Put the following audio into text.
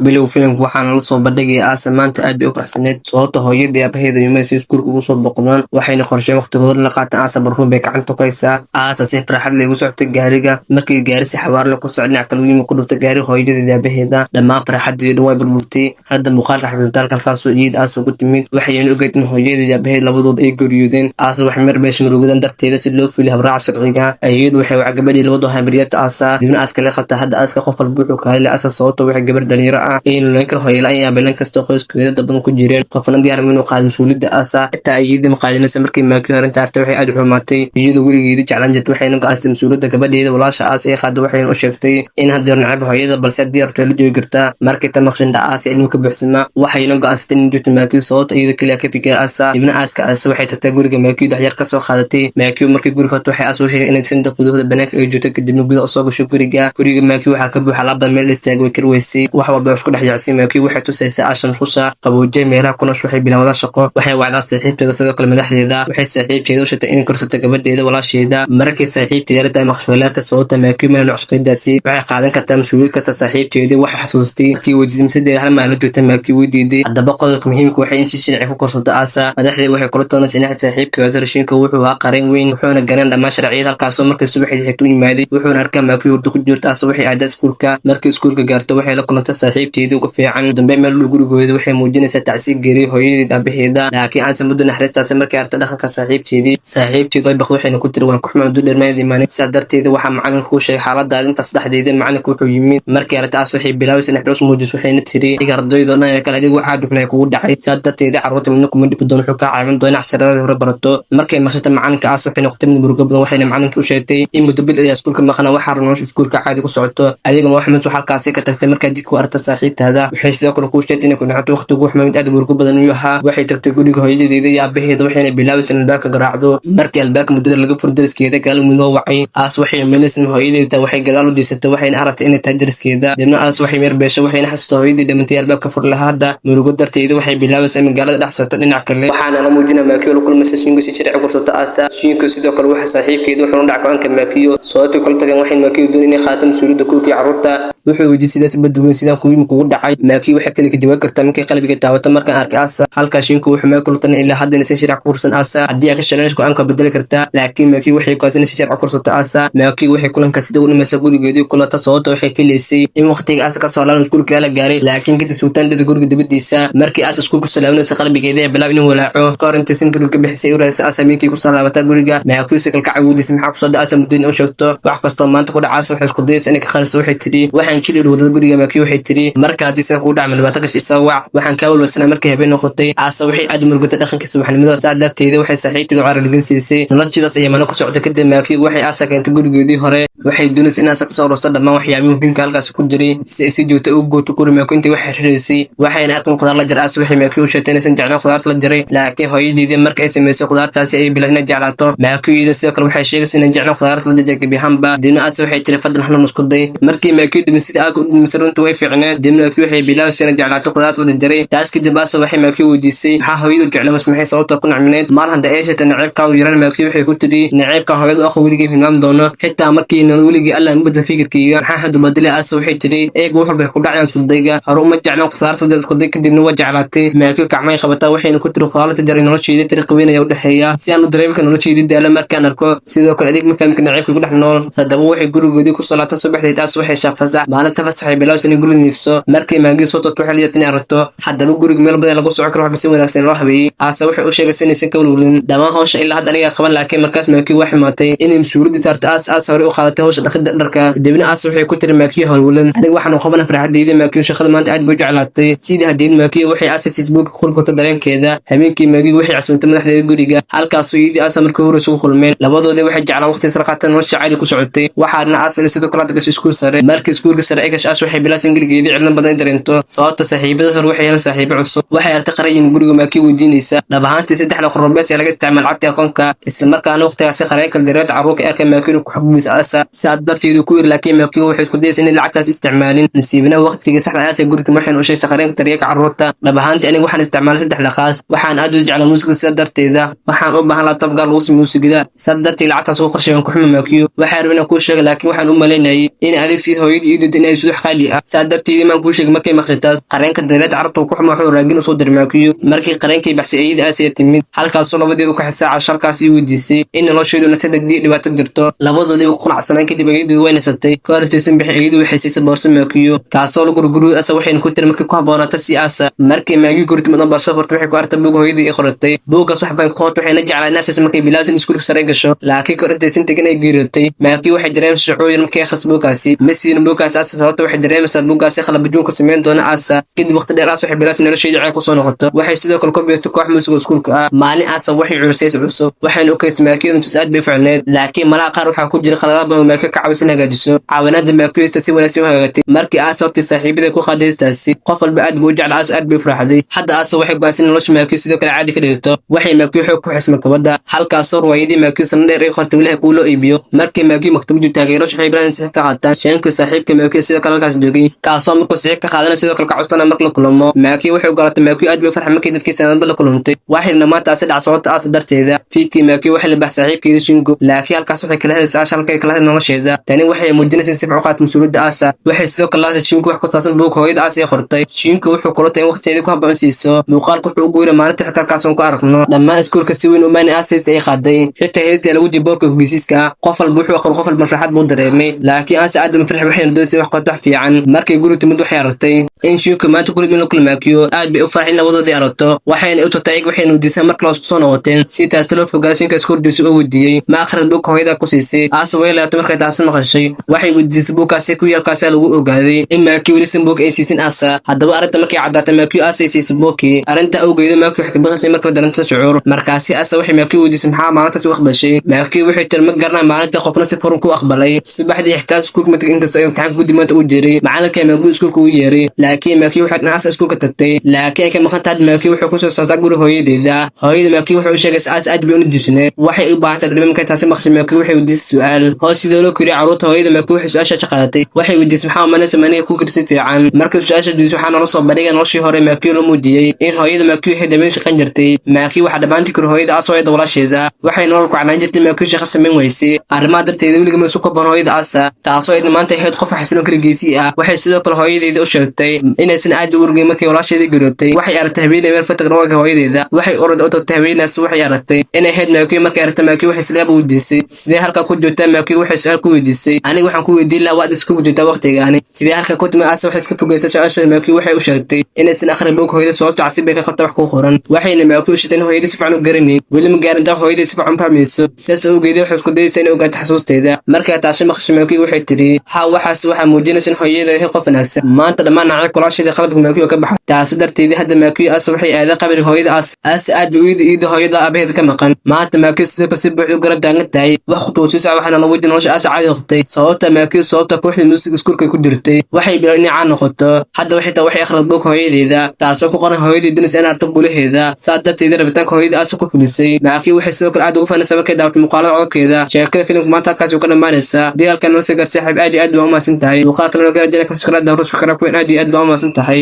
Bilowga filimka waxaana la soo bandhigaya Aasa maanta aad bay u faraxsaneyd sababta hooyada iyo aabaheeda yimid si iskuulka ugu soo boqdaan, waxayna qorsheen waqtigooda la qaataan. Aasa barfuun bay gacanta ku haysaa. Aasa si farxad leh ugu socotay gaariga. Markii gaari si xawaare leh ku socday dhinac kale u yimid, ku dhuftay gaari hooyada iyo aabaheeda. Dhammaan farxadeedu dhan way burburtay. Hadda muuqaalka xafiisbitaalka, halkaasoo iyada Aasa ugu timid, waxayna ogeyd in hooyada iyo aabaheed labadooda ay geeriyoodeen. Aasa waxay mar beesha murugadan darteeda si loo fuliyo habraaca sharciga. Iyadu waxay wacay gabadhii labadu habaryarta Aasa, dibna Aaska la qabta. Hadda Aaska qof walba wuxuu ka hadlay Aasa, sababtoo waxay gabadh dhalinyaro ah ay noolaan kar hooyo la'aan iyo aabe la'aan kastoo qoyskeeda dad badan ku jireen. Qofna diyaar ma inuu qaado mas'uuliyadda Aasa, xitaa iyadii ma qaadinaysa. Markii Maaki arrinta artay, waxay aad u xumaatay, iyadoo weligeeda jeclaan jirtay, waxayna go'aansatay mas'uuliyadda gabadheeda walaasha Aasa ay qaado. Waxayna u sheegtay in haddii neceb hooyada, balse haddii rabto la joogi kartaa. Markay ta maqshin Aasa ilmo ka buuxsama, waxayna go'aansatay in joogto Maaki, sababta iyada kaliya ka fikir Aasa. Dibna Aaska Aasa waxay tagtay guriga Maaki, daxyar ka soo qaadatay. Maaki markii guriga fatay, waxay Aasa u sheegay inay sanda gudahooda banaanka ay joogto, kadibna gudaha usoo gasho guriga. Guriga Maaki waxaa ka buuxa alaab badan, meel istaagay way kar weysay, wax walba isku dhex yacsay. Maaki waxay tusaysaa Aasha musqusha qaboojiye meelaha kunosh. Waxay bilowdaa shaqo, waxay wacdaa saaxiibteeda, sidoo kale madaxdeeda. Waxay saaxiibteeda u sheegtay inay korsato gabadheeda walaasheeda. Markii saaxiibteeda arrinta maqshoolaata, sababta Maaki meel shaqadaasi waxay qaadan kartaa mas'uuliyad kasta. Saaxiibteedii waxay xasuustay markii weydiisay misadeeda hal maalin joogta, Maaki way diiday. Haddaba qodobka muhiimka waxay in si sharci ku korsato Aasa. Madaxdeeda waxay kula toonaysa in saaxiibkeeda rashiinka wuxuu ahaa qareen weyn, wuxuuna garan dhammaan sharciyada, halkaasoo markii subaxdii xigta u yimaaday, wuxuuna arkaa Maaki hurdo ku jirta. Aasa waxay aadaa iskuulka. Markii iskuulka gaarto, waxay la kulantay saaxiibteedii ugu fiican dambe meel dhow gurigooda. Waxay muujinaysaa tacsiig geeriyo hooyadeed aabaheeda, laakiin aanse muddo naxariistaasi markay artay dhaqanka saaxiibteedii. Saaxiibteedu ay baqdo, waxayna ku tiri: "Waan ku xumaa, muddo dheer maayad imaanin, sidaas darteeda waxaa macalinka kuu sheegay xaaladaada intaas dhexdeeda." Macalinka wuxuu yimid markii aragtay Aas, waxay bilaabaysa naxariis muujis, waxayna tiri: "Adiga ardaydo dhan kale adigu waxaad xun kugu dhacay, sidaas darteeda carruurta midna kuma dhibi doono, wuxuu kaa caawin doona casharadaada hore barato." Markay maqshatay macalinka, Aas waxay noqotay mid murugo badan, waxayna macalinka u sheegtay in muddo bil ayaa iskuulka maqana, waxaa nolosha iskuulka caadi ku socoto, adiguna wax mid halkaasi ka tagtay. Markaa jidku aragta saaxiibtaada, waxay sidoo kale kuu sheegtay inay ku dhacdo waqtigu wax mid aad murugo badan uu ahaa. Waxay tagtay guriga hooyadeeda iyo aabaheeda, waxayna bilaabaysa in albaabka garaacdo. Markii albaabka muddada laga furo, dariskeeda gadaal mid wacay. Aas waxay meelaysa in hooyadeeda, waxay gadaal u diisatay, waxayna aragtay inay tahay dariskeeda. Dibna Aas waxay meer beeshay, waxayna xasuustay hooyadii dhimantay albaabka fur lahaa. Hadda murugo darteeda waxay bilaabaysaa in magaalada dhex socoto dhinac kale. Waxaana la muujinaa Maakiyo la kulmaysa Shiinko si sharci korsato Aasa. Shiinko sidoo kale waxa saaxiibkeeda wuxuuna dhac go-aanka Maakiyo, sababtay kula tageen. Waxay Maakiyo doon inay qaadato mas'uuliyadda kuurkii carruurta. Wuxuu weydiiyey: "Sidaas badweyn sidaan kugu kugu dhacay?" Maakiyo waxay kaliya ka jawaabi kartaa markay qalbiga taabato: "Markaan arkay Aasa." Halkaa Shiinko wuxuu Maakiyo kula talin ilaa hadda inaysan sharci ku kursan Aasa, haddii ay ka shaqeynayso go'aanka bedeli kartaa, laakiin Maakiyo waxay go'aantay inay si sharci korsato Aasa. Maakiyo waxay kulanka sida u dhimaysa gurigeedii kulata, sababta waxay filaysay in waqtiga Aasa kasoo laaban iskuulka la gaaray, laakiin kadib sugitaandeeda guriga dibadiisa. Markii Aasa iskuulku salaaminaysa, qalbigeeda ee bilaab inuu walaaco. Kahor intaysan guriga ka bixisay u raadisay Aasa, habeenkii ku salaabataa guriga. Maakiyo si kalkac weydiisay maxaa kusoo da Aasa muddo in u sheegto wax kastoo maanta ku dhaca. Aasa waxay isku dayaysa inay ka qariso, waxay tidhi: "Waxaan keliya wadada guriga." Maakiyo waxay tidhi: "Marka haddii sida kugu dhacma dhibaato gash, isoo wac, waxaan kaa walwalsanaa." Markay habeen noqotay, Aasa waxay aad u murugtay dhaqankii subaxnimada, saa darteeda waxay saaxiibteeda u caragelin siisay. Noloshidaas ayaa maalin ku socotay. Kadib Maakiyo waxay Aasa keentay gurigeedii hore. Waxay doonaysa in Aasa kasoo rosto dhammaan waxyaabihii muhiimka halkaasi ku jiray, si ay si joogto ugu gooto guri Maakiyo intii wax xiriiraysay. Waxayna arkin khudaar la jaray. Aasa waxay Maakiyo u sheegtay inaysan jeclaan khudaarta la jaray, laakiin hooyadeedii marka ay samaysay khudaartaasi ay bilaa inay jeclaato. Maakiyo iyada sidoo kale waxay sheegaysa inay jeclaan khudaarta la jaray gebi ahaanba. Dibna Aasa waxay tiri: "Fadlan hanuun isku day." Markii Maakiyo dhimin sida aag u dhimisay, runtii way fiicneed. Dibna Maakiyo waxay bilaabaysa inay jeclaato khudaarta la jaray. Taas kadib Aasa waxay Maakiyo weydiisay maxaa hooyadu jeclay, mas maxay sababta ku nacmineed maalin hadda ay sheegtay naceebkaadu yaraan. Maakiyo waxay ku tiri: "Naceebka hooyadu aqu weligay hilmaami doono, xitaa markii weligii Allah ma bedel fikirkayga, maxaa haddu bedelay?" Aasa waxay tiri: "Eeg, wax walba ku dhacayaan isku dayga, hore uma jeclaan khudaarta la isku day, kadibna waa jeclaatay." Maakiyo gacmay qabataa, waxayna ku tiri: "Khudaarta jaray nolosheeda tiri qaweynaya u dhexeeya si aan u dareemi karo nolosheedii daala markaan arko. Sidoo kale adeeg ma fahmi karo naceebka ku dhex nool." Haddaba waxay gurigoodii ku soo laabtan subaxdeed. Aas waxay shaafasax maalinta fasax, waxay bilaabaysa inay guriga niifso. Markii Maagiyo soo toorto, waxay la yartay inay aragto haddaba guriga meel badan lagu socon karo, waxba si wanaagsan loo habeeyey. Aasa waxay u sheegaysa inaysan ka walwalin, dhammaan hawsha ilaa hadda aniga qaban, laakiin markaas Maakiyo waxay maatay inay mas-uuliyadda saartay Aas. Aas hore u qaadatay hawsha dhaqidda dharka. Kadibna Aas waxay ku tiri Maakiyo: "Hawlwalan, aniga waxaan u qabana farxadeyda." Maakiyo shaqada maanta aad bay u jeclaatay. Sidii hadeed Maakiyo waxay Aasa Facebook qori karto dareenkeeda. Habeenkii Maakiyo waxay casuuntay madaxdeeda guriga, halkaasoo iyadii Aasa markii hore isugu kulmeen. Labadoodii waxay jeclaan waqti isla qaateen, nolosha caadi ku socotay. Waxaana Aas inay sidoo kale hadda gashay iskuul sare. Markii iskuulka sare ay gashay, Aas waxay bilaasay ingiligeedii cilmi badan ay dareento, sababta saaxiibada hore waxay heleen saaxiibo cusub. Waxay artay qarayin guriga Maakiyo weydiinaysa dhab ahaantii 3 qorobees ee laga isticmaal lacagta akoonka, isla markaana waqtigaasi qareen kala dareed carruurka arkay Maakiyo inuu ku xukmiisa Aasa. Sidaas darteedu ku yiri, laakiin Maakiyo waxay isku dayaysa inay lacagtaas isticmaalin. Nasiibna waqtigii saxda aasa guriga waxayna u sheegtay qareenka daryeelka carruurta: "Dhab ahaantii aniga waxaan isticmaalay saddex laqaas. Waxaan aad u jeclaa muusiga, sidaa darteeda waxaan u baahan laptop gaar lagu sameeyo muusigada. Sidaa darteed lacagtaas ugu qorshay. Waan ku xuma Maakiyo, waxaan rabay inaan kuu sheego, laakiin waxaan u malaynayay in adeegsiga hooyadii ii doonto inay sudax qaali ah, sidaa darteedii maan kuu sheegay." Markay maqshay taas, qareenka daryeelka carruurta uu ku xuma, wuxuu raagin usoo diray Maakiyo. Markii qareenkii baxsay, ayada Aasiya timid, halkaasoo labadii u kaxisay casharkaas ii weydiisay in nolosheedu nasad haddii dhibaato jirto. Labadoodiiba ku qanacsanaan. Kadib ayadii way nasatay. Ka hor intaysan bixin, ayadu waxay siisay boorso Maakiyo, kaasoo lagu gurguriyo asa, waxayna ku tiri markii ku haboonaata si aasa. Markii Maakiyo guri timid oo boorso furtay, waxay ku aragtay buug hooyadii ay qoratay. Buuggaas wax bay ku qortay, waxayna jeclaa in aasaysa markay bilaasin iskuulka sare gasho, laakiin kahor intaysan tegin ay geeriyootay. Maakiyo waxay dareemaysaa shucuur markay akhris buuggaasi. Ma siinin buuggaasi aasa, sababta waxay dareemaysaa buuggaasi khalabajuun ku sameyn doona aasa. Kadib waqti dheer, aasa waxay bilaasin nolosheedii ceel kusoo noqoto. Waxay sidoo kale ku biirtay koox muusiga iskuulka ah. Maalin aasa waxay curisay cusub, waxayna u keentay Maakiyo intus. Aad bay ficneed, laakiin malaha qaar waxaa ku jira khaladaad badan oo Maakiyo ka caawisa in hagaajiso. Caawinaada Maakiyo heesta si wanaagsan u hagaagtay. Markii aasa hortii saaxiibada ku qaaday heestaasi, qof walba aad buu u jecla. Aasa aad bay u farxday. Hadda aasa waxay go'aansan nolosha Maakiyo sidoo kale caadi ka dhigto. Waxay Maakiyo xoog ku xismay kabadda, halkaasoo ruwaayadii Maakiyo sanad dheer ay qortay weliha kuu loo iibiyo. Markii Maakiyo maktabadu taageero waxay bilaabeen saxiix ka qaataan. Sheenkii saaxiibka Maakiyo sidoo kale halkaas joogay, kaasoo markuu saxiix ka qaadana sidoo kale ka codsana marka la kulmo. Maakiyo waxay ogolatay. Maakiyo aad bay u farxay markii dadkii sanadba la kulantay, waxayna maanta dhac sababta aasa darteeda. Fiidkii Maakiyo waxay la bax saaxiibkeeda Shingo, laakiin halkaas waxay kala hadlaysaa aasha halkay kala hadlay nolosheeda. Tani waxay muujinaysaa si fiican u qaata mas'uuliyadda aasa. Waxay sidoo kale la hadlay Shingo wax ku saabsan buug hooyada aasa ay qortay. Shingo wuxuu kula tay in waqtigeeda ku habboon siiso. Muuqaalku wuxuu u guuray maalinta xigta, halkaas ku aragno dhammaan iskuulka si weyn u maani aasa heesta ay qaaday. Xitaa heestii lagu jiray boorka hogeysiiska, qof walba wuxuu aqoon, qof walba farxad buu dareemay, laakiin aasa aad uma farxin, waxayna doonaysa wax qorto wax fiican. Markay guri timid, waxay aragtay in Shingo maanta kulib in la kulmaakiyo. Aad bay u farxin labadoodii aragto, waxayna u tagtay iyaga, waxayna weydiisay marka loo soo noqoteen. Si taas loo fogaado, Shinka isku horjoogsi oo weydiiyey: "Ma akhrad buugka hooyada ku siisay?" Aasa way laabtay. Markay taasi maqashay, waxay weydiisay buugkaasi ku yaalkaasi. Lagu ogaaday in Maakiyo welisan buug ay siisin aasa. Haddaba arrinta markay caddaatay, Maakiyo aasa ay siisay buugkii. Arrinta awgeeda Maakiyo waxay ka baqaysay marka la dareento shucuur. Markaasi aasa waxay Maakiyo weydiisay: "Maxaa maalintaas u aqbashay?" Maakiyo waxay tiri: "Ma garanaa maalinta qofna si furan ku aqbalay." Subaxdii xitaa iskuulka ma tagin, inkastoo imtixaanka guddi maanta uu jiray. Macalinka Maakiyo iskuulka uu yeeray, laakiin Maakiyo waxay aasa iskuulka tagtay, laakiin ay ka maqan tahay. Maakiyo wuxuu kusoo socdaa guri hooyadeeda. Hooyada Maakiyo wuxuu u sheegay aas aad bay u nijibsaneed, waxay u baahan tahay darbe. Markay taasi maqshay, Maakiyo waxay weydiisay su'aal hoos: sidoo loo koriyo carruurta? Hooyada Maakiyo waxay su'aasha qaadatay, waxay weydiisay: "Maxaa umanaysa maniga ku kori si fiican?" Markii su'aasha weydiisay, waxaa nala soo bandhigay noloshii hore Maakiyo loo muujiyey in hooyada Maakiyo waxay dhammayn shaqayn jirtay. Maakiyo waxaa dhammaantii kori hooyada aas, hooyada walaasheeda. Waxay nolol ku canaan jirtay. Maakiyo shaqo samayn weysay arrimaha darteeda, weliga ma isu kaban hooyada aasa, taasoo idna maanta ahayd qof xasiloon kala geesi ah. Waxay sidoo kale hooyadeeda u sheegtay inaysan aad u urgeyn markii walaasheedii geeriyootay. Waxay aragtay haweeney meel fatag dhawaanka hooyadeeda. Waxay orod u tagtay haweenaas, waxay aragtay inay ahayd Maakiyo. Markay aragtay Maakiyo, waxay isleeba weydiisay: "Sidee halkaa ku joogtaa?" Maakiyo waxay su'aal ku weydiisay: "Aniga waxaan ku weydiin lahaa, waad iskugu joogtaa waqtigaani, sidee halkaa ku timid?" Aasa waxay iska fogeysay su'aasha. Maakiyo waxay u sheegtay inaysan akhrin buug hooyada, sababto cabsi bay ka qabta wax ku qoran. Waxayna Maakiyo u sheegtay in hooyada si fiican u garanayn, weli ma gaarin taa hooyada si fiican u fahmayso, sidaas awgeed waxay isku dayaysaa inay ogaato xasuusteeda. Markaa taasi maqashay, Maakiyo waxay tiri: "Ha, waxaas waxaa muujinaysa in hooyada yahay qof wanaagsan." Maanta dhammaan nacayb walaasheeda qalbiga Maakiyo ka baxay, taasi darteedii hadda Maakiyo aasa waxay aaday qabriga hooyada aas. Aasa aad bay uyida iida hooyada aabaheeda ka maqan. Maanta Maakiyo sidoo kale si buuxda u garab taagan tahay wax khutuusisa, waxaana la weydiin nolosha aasa caadi noqotay sababta Maakiyo, sababta kooxda muusiga iskuulka ku jirtay. Waxay bilaabeen inay caan noqoto. Hadda waxay taa waxay akhrad buug hooyadeeda, taasoo ku qoran hooyadii doonaysa in arto gulaheeda, saa darteeda rabitaanka hooyada aasa ku fulisay. Maakiyo waxay sidoo kale aad ugu faanaysaa markay daawatay muuqaalada codkeeda. Sheekada filimka maanta halkaasi ka dhammaanaysaa. Dagaalkan noo soo gaar saaxiib, aad iyo aad baa u mahadsan tahay. Muuqaalka noo gaar jira ka subscribe, dawro subscribe kuwen. Aad iyo aad baa u mahadsan tahay.